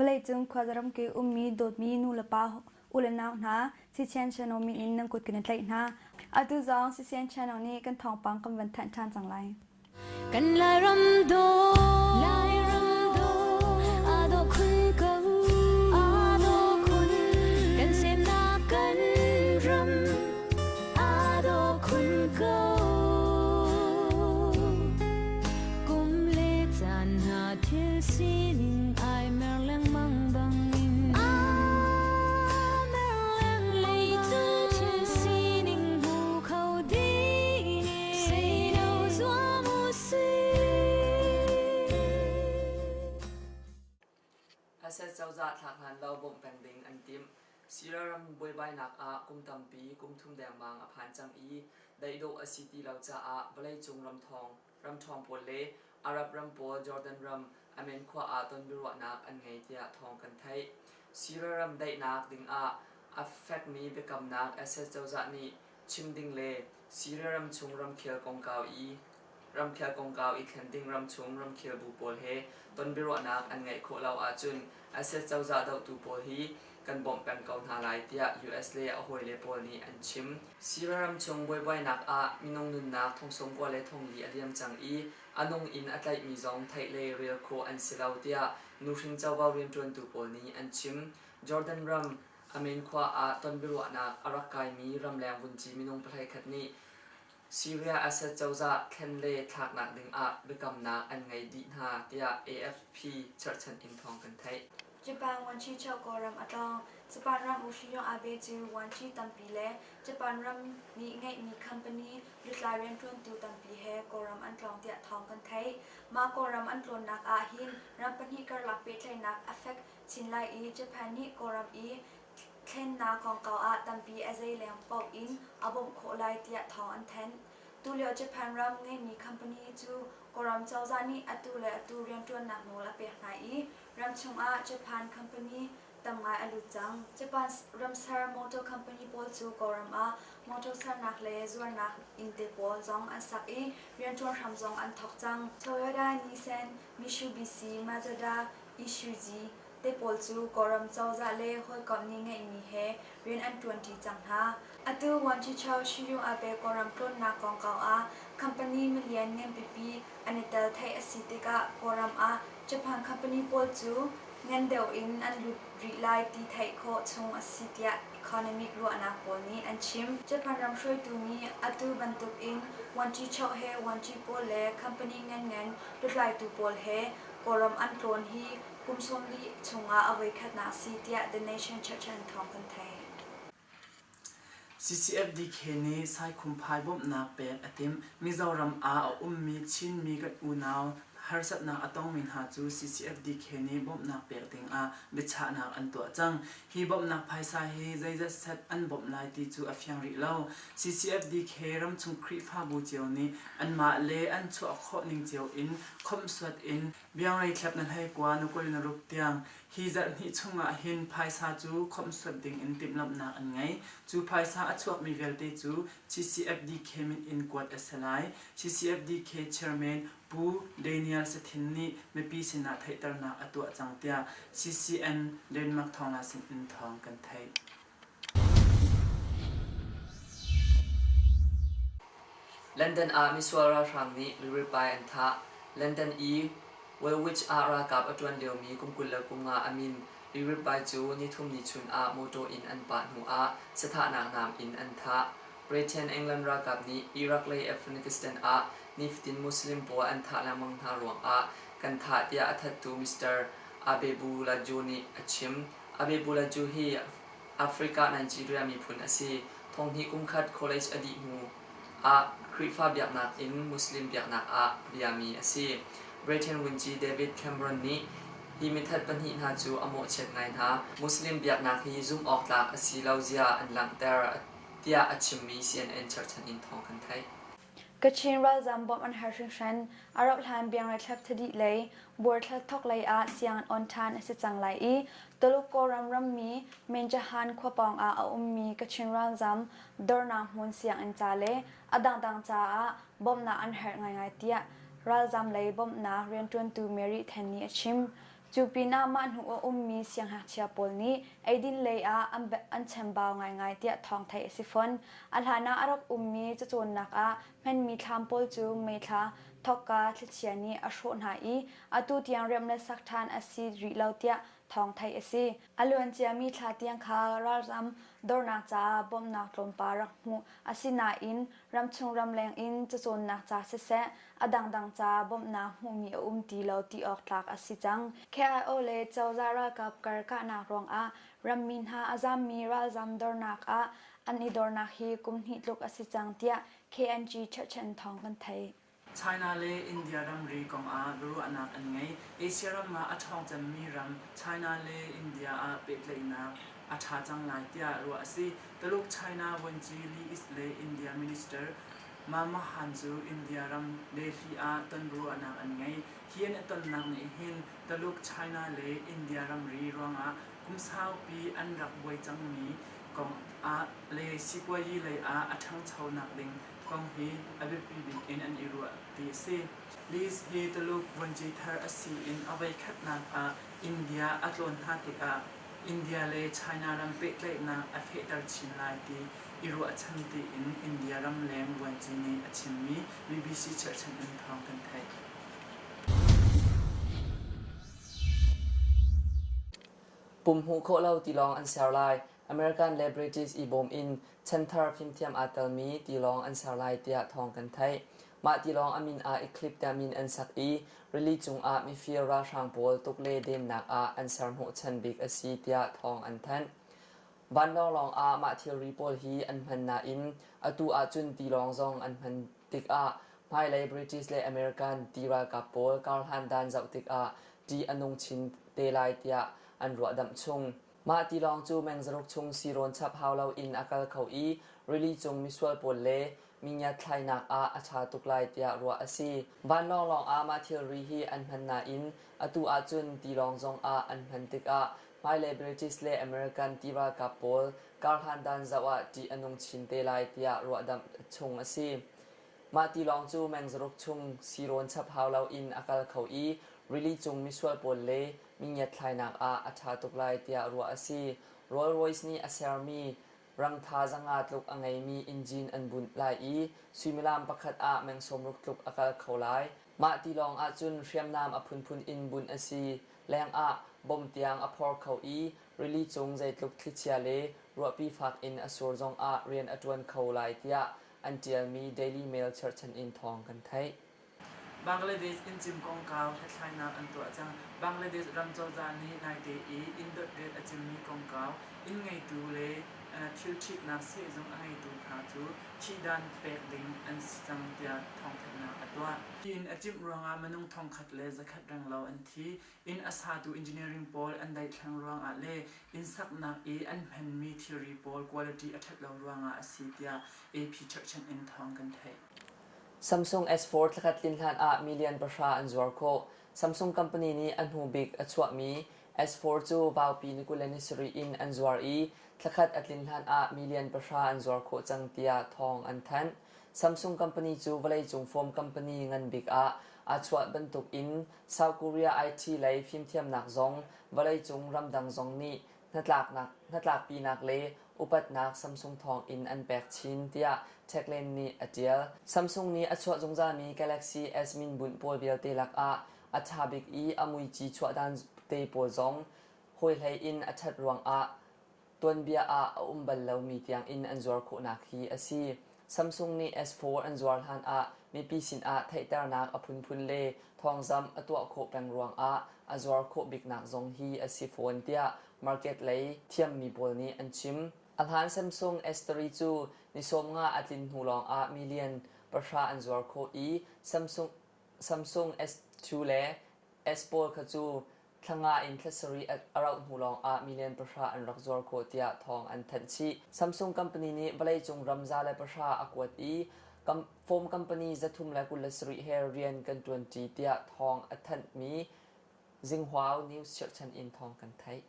Vawleicung khuazaram ke ummi dawtmi nu le pa u le nau hna CCN Channel min in nan kut kan i tlaih hna. Atu zong CCN Channel nih kan thawngpang kan van thanh ṭhan cang lai. Kan Lairam dawh, Lairam dawh, aa dawh khun ko, aa dawh khun. Kan semnak kan ram, aa dawh khun ko. Kum le caan hna thil sining ai mer lengmang bangin aa mer lengmang leicung thil sining hmu kho ding Seino zuam u sih. Assad cozah thlak hlan lo bawmh peng ding an timh. Syria ram buaibainak ah kum tampi kum thum dengmang a phan cang i daih dawh a si ti lo caah vawleicung ramthawng ramṭhawng pawl le Arab ram pawl Jordan ram Amman khua ah ton biaruahnak an ngei tiah thawng kan theih. Syria ram daihnak dingah a fekmi biakamnak Assad cozah nih chim ding le Syria ramchung ramkhel kongkau i ramkhel kongkau i thlen ding ramchung ramkhel bu pawl he ton biaruahnak an ngeih khawh lo ahcun Assad cozah dohtu pawl hi kan bawmh peng ko hna lai tiah US le a hawile pawl nih an chim. Syria ramchung buaibainak ah minung nunnak thong 90 le thong li a liam cang i a nung in a tlaihmi zong theih le rel khawh an si lo tiah nuhrin covo rianṭuantu pawl nih an chim. Jordan ram Amen khua ah ton biaruahnak a rak kaimi ramleng vunci minung pahleikhat nih Syria Assad cozah thlen le thlaknak dingah biakamnak an ngei dih hna tiah AFP cherhchan in thawng kan theih. Japan Vuanci Kawlram a tlawng. Japan ram U Shinyo Abe cu vuanci tampi le Japan ram nih ngeihmi company lutlai rianṭuantu tampi he Kawlram an tlawng tiah thawng kan theih. Mah Kawlram an tlawnnak ahhin ram pahnih karlak pehtlaihnak a fek chin lai i Japan nih Kawlram i thlennak kongkau ah tampi a zeileng paoh in a bawmh khawh lai tiah thawng an thanh. Tulio Japan ram ngeimi company cu Kawlram cozah nih atu le atu rianṭuannak nawl a pek hna i ramchung ah Japan company tam ngai a lut cang. Japan ramser motor company pawl cu Kawlram ah motor sernak le zuarnak inn te pawl zong an sak i rianṭuan hram zong an thawk cang. Toyota, Nissan, Mitsubishi, Mazda, Isuji te pawl cu Kawlram cozah le hawikom nih ngeihmi he rian an ṭuanṭi cang hna. Atu Vuanchicho Shiyung Abe Kawlram tlawnnak kongkau ah company milian nganpipi an i tel theih a si tikah Kawlram ah Japan company pawl cu ngan deuh in an lut rih lai ti theih khawh chung a si tiah economic ruahnak pawl nih an chim. Japan ram hruaitu nih atu bantuk in Vuanchicho he vuanci pawl le company nganngan lutlaitu pawl he Kawlram an tlawn hi kum 40 chungah a voikhatnak a si tiah The Nation cherhchan thawng kan theih. CCFDK nih Saikhumphai bawmhnak pek a timh. Mizoram ah a ummi Chinmi kan unau harsatnak a tongmi hna cu CCFDK nih bawmhnak pek dingah biachahnak an tuah cang. Hi bawmhnak phaisa hi zeizat set an bawmh lai ti cu a fiang rih lo. CCFDK ramchung Khrihfabu cio nih anmah le an chuah khawh ning cio in khawmhsuat in biangrei thlep na hleikua na 26 tiang hi zarhhnih chungah hin phaisa cu khawmhsuat ding in timhlamhnak an ngei. Cu phaisa a chuakmi vialte cu CCFDK min in kuat a si lai. CCFDK chairman Pu Daniel Sathin nih mipi sinah theihternak a tuah cang tiah CCN Denmark thawngla sin in thawng kan theih. London ah misual ralhrang nih riripai an thah. London i Woolwich ah ralkap a ṭuan liomi kum 25 a min riripai cu nithum ni chun ah mawṭaw in an pah hnu ah sathahnak naam in an thah. Britain England ralkap nih Iraq le Afghanistan ah nifatin Muslim pawl an thah lengmang hna ruangah kan thah tiah a thattu Mr. Abebulaju nih a chim. Abebulaju hi Africa Nigeria miphun a si. Thonghnih kumkhat college a dih hnu ah Khrihfa biaknak in Muslim biaknak ah biami a si. Britain vunci David Cameron nih hi mithat pahnih hna cu a mawhchiat ngai hna. Muslim biaknak hi zumh awk tlak a si lo zia an langhter tiah a chimmi CNN cherhchan in thawng kan theih. Kachin ralzam bawmh an har hringhran. A rauh hlan biangreithlap thadih lei buarthla thok lei ah sianginn on ṭhan a si cang lai i Tuluk Kawlram rammi Menjahan khua pawng ah a ummi Kachin ralzam dornak hmun sianginn ca le a dangdang caah bawmhnak an herh ngaingai tiah ralzam lei bawmhnak rianṭuantu Mary Then nih a chim. Cu pinah mah hnu a ummi siangngakchia pawl nih eidin lei ah an chambau ngaingai tiah thawng theih a si fawn. A hlan ah a rak ummi cacawnnak ah hmanmi thlam pawl cu May thla thawkka thlichia nih a hrawh hna i atu tiang remh le sak ṭhan a si rih lo tiah thawng theih a si. A luanciami thla tiang kha ralzam dornak caah bawmhnak tlawmpal rak hmuh asinain ramchung ramleng in cacawnnak ca siseh a dangdang ca bawmhnak hmuhmi a um ti lo ti awk tlak a si cang. KIO le cozah ralkap kar kahnak ruangah rammi hna a zammi ralzam dornak ah an i dornak hi kum hnih tluk a si cang tiah KNG cherhchan thawng kan theih. China le India ramri kongah biaruahnak an ngei. Asia ram ah a ṭhawng cemmi ram China le India ah pehtlaihnak a ṭha cang lai tiah ruah a si. Taluk China vuanci Li East le India Minister Manmohan cu India ram Delhi ah tonbiaruahnak an ngei. Hi an i tonnak nih hin Taluk China le India ramri ruangah kum saupi an rak buai cangmi kong ah le sipuazi lei ah a ṭhangchonak ding kong hi a biapi bik in an i ruah ti a si. Liz hi Tuluk vuanci thar a si in a voikhatnak ah India a tlawn hna tikah India le China ram pehtlaihnak a fehter chin lai ti i ruahchan tiin India ramleng vuanci nih a chimmi BBC cherhchan in thawng kan theih. Pum hmuh khawh lo tilawng an ser lai. American le British i bawm in chanthar fimthiam aa telmi tilawng an ser lai tiah thawng kan theih. Mah tilawng a min ah Eclipse tiah min an sak i rili cungah mifir ralhrang pawl tuk le dennak ah an ser hnawhchan bik a si tiah thawng an thanh. Vanlawng lawng ah mah thilri pawl hi an hman nain atu ahcun tilawng zong an hman tikah hmailei British le American ti ralkap pawl karhlan dan zoh tikah ṭih a nung chin te lai tiah an ruahdamh chung. Mah tilawng cu meng zaruk chung sirawn chap hau loin a kal kho i rili cung misual pawl le mi ngiatthlainak ah a ṭha tuk lai tiah ruah a si. Vanlawng lawng ah mah thilri hi an hman nain atu ahcun tilawng zong ah an hman tikah hmailei British le American ti ralkap pawl karhlan dan zoh ah ṭih a nung chin te lai tiah ruahdamh chung a si. Mah tilawng cu meng zaruk chung sirawn chap hau loin a kal kho i rili cung misual pawl le mi ngiatthlainak ah a ṭha tuk lai tiah ruah a si. Rolls-Royce nih a sermi rangtha zanga tluk a ngeimi engine an bunh lai i suimilam pakhat ah meng sawmruk tluk a kal kho lai. Mah tilawng ahcun hriamnam a phunphun in bunh a si lengah bom tiang a phor kho i rili cung zeitluk thlichia le ruahpi fak in a sur zongah rian a ṭuan kho lai tiah an ṭialmi Daily Mail cherhchan in thawng kan theih. Bangladesh inn cim kongkau hlathlainak an tuah cang. Bangladesh ram cozah nih naite i inn dotret a cimmi kongkau inn ngeitu le thil ṭhitnak sehzung a ngeitu hna cu thihdan pek ding an si cang tiah thawngthanhnak a tuah. Hi inn a cimh ruangah minung 1100 renglo an thi. Inn a satu engineering pawl an daithlang ruangah le inn saknak i an hmanmi thilri pawl quality a ṭhat lo ruangah a si tiah AP cherhchan in thawng kan theih. Samsung S4 thlakhat tlin hlan ah million pahra an zuar khawh. Samsung company nih a hnu bik a chuahmi S4 cu vaupi ni 27 in an zuar i thlakhat a tlin hlan ah million pahra an zuar khawh cang tiah thawng an thanh. Samsung company cu vawleicung phone company ngan bik ah aa chuah bantuk in South Korea IT lei fimthiamnak zong vawleicung ramdang zong nih hnatlakpinak le upatnak Samsung thawng in an pek chin tiah Techland nih a ṭial. Samsung nih a chuah zungzalmi Galaxy S minbunh pawl vialte lakah a ṭha bik i a muici chuahdan te pawl zong hawihlei in a ṭhat ruangah tuanbia ah a um bal lomi tiangin an zuar khawhnak hi a si. Samsung nih S4 an zuar hlan ah mipi sinah theihternak a phunphun le thawngzamh a tuah khawh peng ruangah a zuar khawh biknak zong hi a si fawn tiah market lei thiammi pawl nih an chim. A hlan Samsung S3 cu ni 50 a tlin hnu lawngah million pahra an zuar khawh i Samsung S2 le S pawl kha cu thla nga in thla sarih a rauh hnu lawngah million pahra an rak zuar khawh tiah thawng an thanh chih. Samsung company nih vawleicung ram 110 a kuat i phone company 327 he rian kan ṭuanṭi tiah thawng a thanhmi Xinhua News cherhchan in thawng kan theih.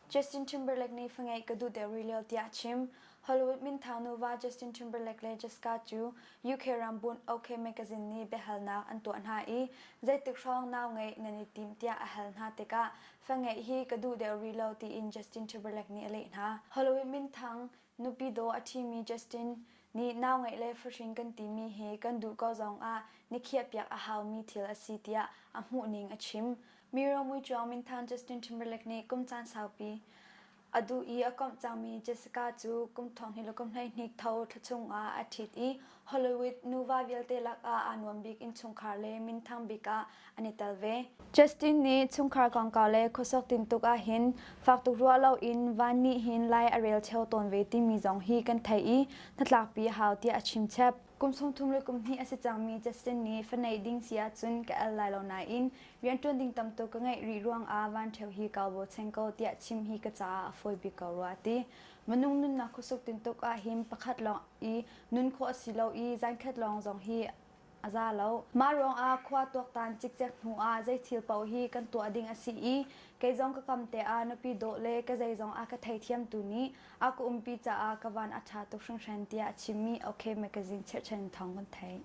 Justin Timberlake nih fa ngeih ka duh deuh rih lio tiah a chim. Hollywood minthang nuva Justin Timberlake le Jessica cu UK rambunh OK Magazine nih biahalnak an tuah hna i zeitik hrawng nau ngeih nan i tim tiah a hal hna tikah fa ngeih hi ka duh deuh rih lo tiin Justin Timberlake nih a leh hna. Hollywood minthang nupi dawh a ṭhimi Justin nih nau ngeih le fahrin kan timi hi kan duh ko zongah ni khiahpiak a haumi thil a si tiah a hmuhning a chim. Miro muicuang minthang Justin Timberlake nih kum caan saupi a duh i a komh cangmi Jessica cu kum thong le kum 12 tho thla chungah a ṭhit i Hollywood nuva vialte lakah aa nuam bik innchungkhar le minthang bik ah an i tel ve. Justin nih chungkhar kongkau le khuasak tintuk ahhin fak tuk ruah loin van nih hin lai a rel ṭheo tawn ve timi zong hi kan theih i hnatlakpi a hau tiah a chim chap. Kum 30 le kum hnih a si cangmi Justin nih fa neih ding si ahcun ka el lai lo nain rianṭuan ding tam tuk ka ngeih rih ruangah van ṭheo hi kau bochan ko tiah chim hi ka caah a fawi bik ko rua a ti. Minung nunnak khuasuk tintuk ahhin pakhat lawng i nun khawh a si lo i zankhat lawng zong hi a za lo. Mah ruangah khua tuaktan cikcek hnu ah zei thil paoh hi kan tuah ding a si i kei zong ka kam te ah nupi dawh le ka zeizong a ka theithiamtu nih a ka umpi caah ka van a ṭha tuk hringhran tiah a chimmi OK Magazine cherhchan thawng kan theih.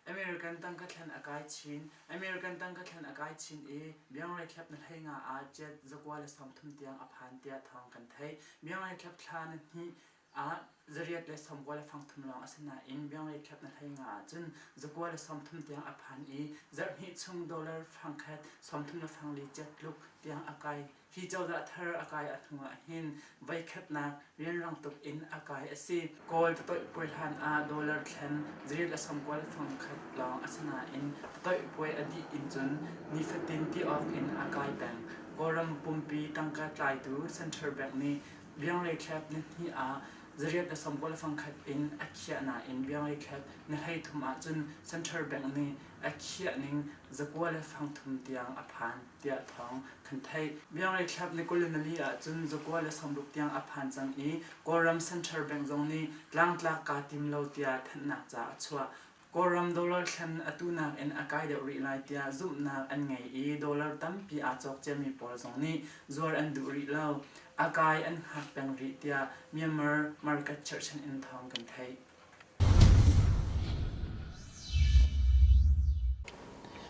American tangka thlen a kai chin. American tangka thlen a kai chin i biangreithlep na hlei nga ah jet 130 tiang a phan tiah thawng kan theih. Biangreithlep thla na hnih ah 893 lawng a si nain biangreithlep na hlei nga ahcun 130 tiang a phan i zarhhnih chung dollar fangkhat 34 jet tluk tiang a kai. Hi cozah thar a kai a hnu ah hin voikhatnak rianrang tuk in a kai a si. Kawl tatoih puai hlan ah dollar thlen 890 lawng a si nain tatoih puai a dih in cun nifatin ti awk in a kai peng. Kawlram pumpi tangka tlaitu Central Bank nih biangreithlep nihnih ah 890 in a khiah nain biangreithlep ni 13 ahcun Central Bank nih a khiah ning 9.3 tiang a phan tiah thawng kan theih. Biangreithlep ni 24 ahcun 9.60 tiang a phan cang i Kawlram Central Bank zong nih tlangtlak kaa tim lo tiah thanhnak ca a chuah. Kawlram dollar thlen atu nakin a kai deuh rih lai tiah zumhnak an ngei i dollar tampi aa cawk ciami pawl zong nih zuar an duh rih lo. A kai an hngak peng rih tiah Myanmar market cherhchan in thawng kan theih.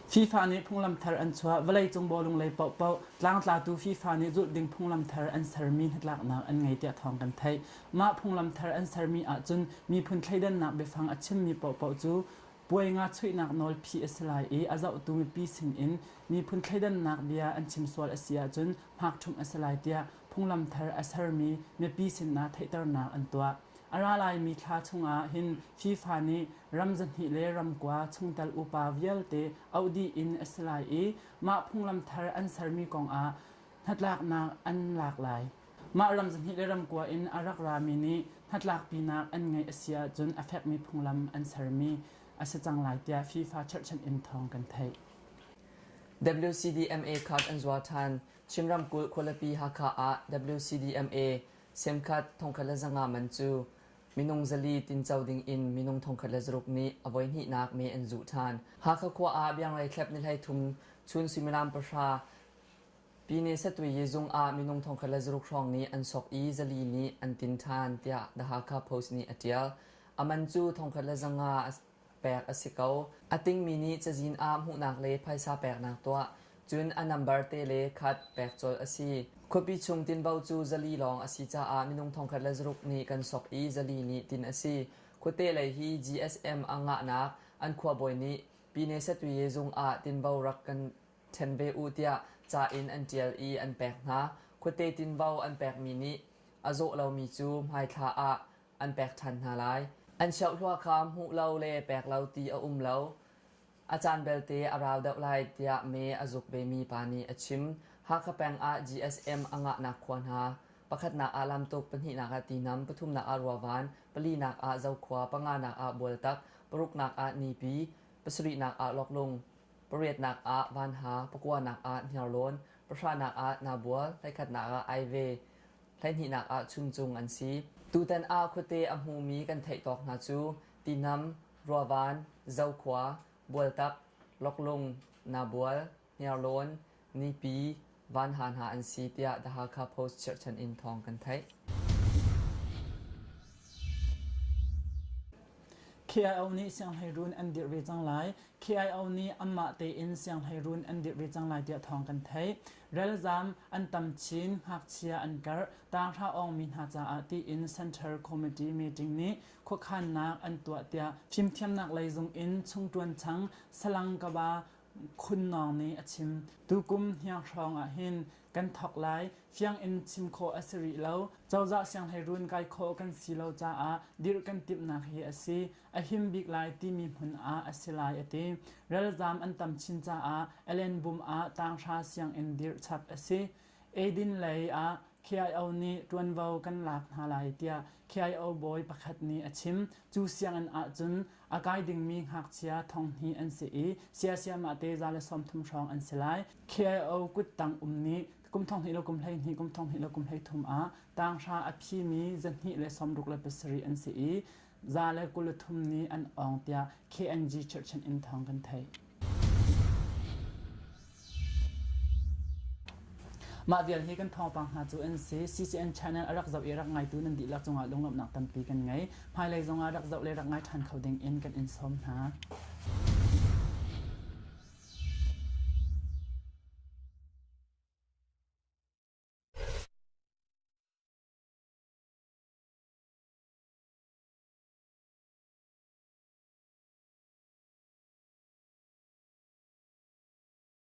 FIFA nih phunglam thar an chuah. Vawleicung bawlung lei paohpaoh tlangtlatu FIFA nih zulh ding phunglam thar an sermi hnatlaknak an ngei tiah thawng kan theih. Mah phunglam thar an sermi ahcun miphun thleidannak biafang a chimmi paohpaoh cu puai nga chuihnak nawl phih a si lai i a zohtu mipi sinin miphun thleidannak bia an chim sual a si ahcun hmak ṭhumh a si lai tiah phunglam thar a sermi mipi sinah theihternak an tuah. A ra laimi thla chungah hin FIFA nih ram 200 le ram kua chungtel upa vialte auh dih in a si lai i mah phunglam thar an sermi kongah hnatlaknak an lak lai. Mah ram 200 le ram kua in a rak rami nih hnatlakpinak an ngeih a si ahcun a fekmi phunglam an sermi a si cang lai tiah FIFA cherhchan in thawng kan theih. WCDMA card an zuar ṭhan. Chin ramkulh khualipi Hakha ah WCDMA semkhat 1500 man cu minung 400 tinco ding in minung 1600 nih a voihnihnak me an zuh ṭhan. Hakha khua ah biangreithlep ni 13 chun suimilam 10 Pyine Satui zung ah minung 1600 hrawng nih an sok i 400 nih an tin ṭhan tiah The Hakha Post nih a ṭial. A man cu 1500 pek a si ko. A tingmi nih cazin ah hmuhnak le phaisa peknak tuah, cun a nambar te le khat pek colh a si. Khuapi chung tinvo cu 400 lawng a si caah minung 1600 nih kan sok i 400 nih tin a si. Khuate lei hi GSM a ngahnak an khuabawi nih Pyine Satui zung ah tinvo rak kan ṭhen ve u tiah ca in an ṭial i an pek hna. Khuate tinvo an pekmi nih a zawh lomi cu hmaithla ah an pek ṭhan hna lai. An siohlua kha hmuh lo le pek lo ti a um lo. A caan belte a rau deuh lai tiah me a zuk vemi pa nih a chim. Hakha peng ah GSM a ngahnak khua hna pakhatnak ah Lamtuk, pahnihnak ah Tinam, pathumnak ah Ruavan, palinak ah Zokhua, panganak ah Bualtak, paruknak ah Nipi, pasarihnak ah Loklung, pariatnak ah Vanha, pakuanak ah Hniarlawn, pahranak ah Nabual, hleikhatnak ah Aive, hleihnihnak ah Chuncung an si. Tutan ah khuate a hmumi kan theih tawk hna cu Tinam, Ruavan, Zokhua, Bualtak, Loklung, Nabual, Hniarlawn, Nipi, Vanha hna an si tiah The Hakha Post chirhchan in thawng kan theih. KIO nih sianghleiruun an dirh ve cang lai. KIO nih anmah tein sianghleiruun an dirh ve cang lai tiah thawng kan theih. Ralzaam an tam chin, ngakchia an karh, tanghra awngmi hna caah tiin Central Committee meeting nih khuakhannak an tuah tiah fimthiamnak lei zung in chungṭuan chang Salang Kaba Khun Nawng nih a chim. Tukum hnianghrawng ah hin kan thawk lai. Fiang in chim khawh a si rih lo. Cozah sianghleiruun kai khawh kan si lo caah dirh kan timhnak hi a si. A him bik lai timi hmun ah a si lai a ti. Ralzaam an tam chin caah Ellen ah tanghra sianginn dirh chap a si. Eidin lei ah KIO nih ṭuanvo kan lak hna lai tiah KIO bawi pakhat nih a chim. Cu sianginn ahcun a kai dingmi ngakchia thonghnih an si i siasiamah te 130 hrawng an si lai. KIO kuttang um nih kum 12 le kum 12 kum 12 le kum 13 ah tanghra a phimi 267 an si i 123 nih an awng tiah KNG church in thawng kan theih. Mah vial hi kan thawngpang hna cu an si. CCN channel a rak zoh i rak ngaitu nan dihlak cungah lunglawmhnak tampi kan ngei. Hmailei zongah rak zoh le rak ngai ṭhan kho ding in kan in sawm hna.